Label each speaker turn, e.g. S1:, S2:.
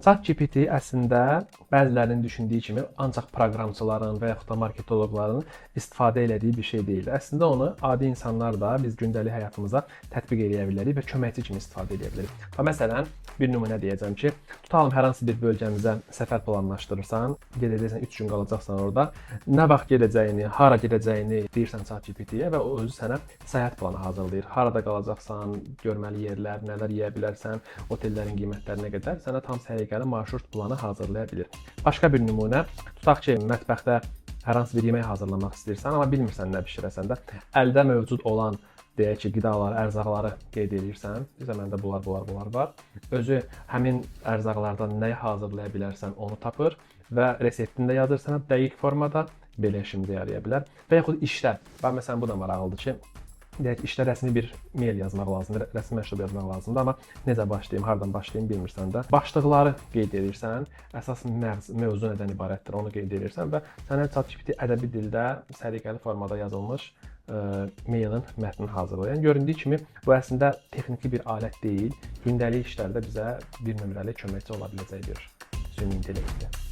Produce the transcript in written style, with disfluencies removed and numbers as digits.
S1: ChatGPT əslində bəzilərinin düşündüyü kimi ancaq proqramçıların və yaxud da marketoloqların istifadə elədiyi bir şey deyil. Əslində onu adi insanlar da biz gündəlik həyatımıza tətbiq eləyə bilərik və köməkçi kimi istifadə eləyə bilərik. Və məsələn, bir nümunə deyəcəm ki, tutalım hər hansı bir bölgəmizə səfər planlaşdırırsan, gedəcəksən, 3 gün qalacaqsan orada. Nə vaxt gedəcəyini, hara gedəcəyini deyirsən ChatGPT-yə və o özü sənə səyahət planı hazırlayır. Harada qalacaqsan, görməli yerlər, nələr yeyə bilərsən, otellərin qiymətlərinə qədər sənə tam səliqəli marşrut planı hazırlaya bilir. Başqa bir nümunə, tutaq ki, mətbəxdə hər hansı bir yemək hazırlamaq istəyirsən, amma bilmirsən nə bişirəsən də, əldə mövcud olan, deyək ki, qidaları, ərzaqları qeyd eləyirsən. Bizə məndə bunlar, bunlar, bunlar var. Özü həmin ərzaqlardan nəyi hazırlaya bilərsən, onu tapır və reseptini də yazır sənə dəqiq formada. Belə işimizə yaraya bilər. Və yaxud işdə, bax məsələn bu da maraqlıdır ki, deyək ki, işdə rəsmi bir mail yazmaq lazımdır, rəsmi məktub yazmaq lazımdır, amma necə başlayım, hardan başlayım bilmirsən də. Başlıqları qeyd edirsən, əsas mövzu nədən ibarətdir, onu qeyd edirsən və sənə ChatGPT ədəbi dildə, səliqəli formada yazılmış mailin mətnini hazırlayır. Yəni göründüyü kimi bu əslində texniki bir alət deyil, gündəlik işlərdə bizə bir nömrəli köməkçi ola biləcək bir süni intellektdir.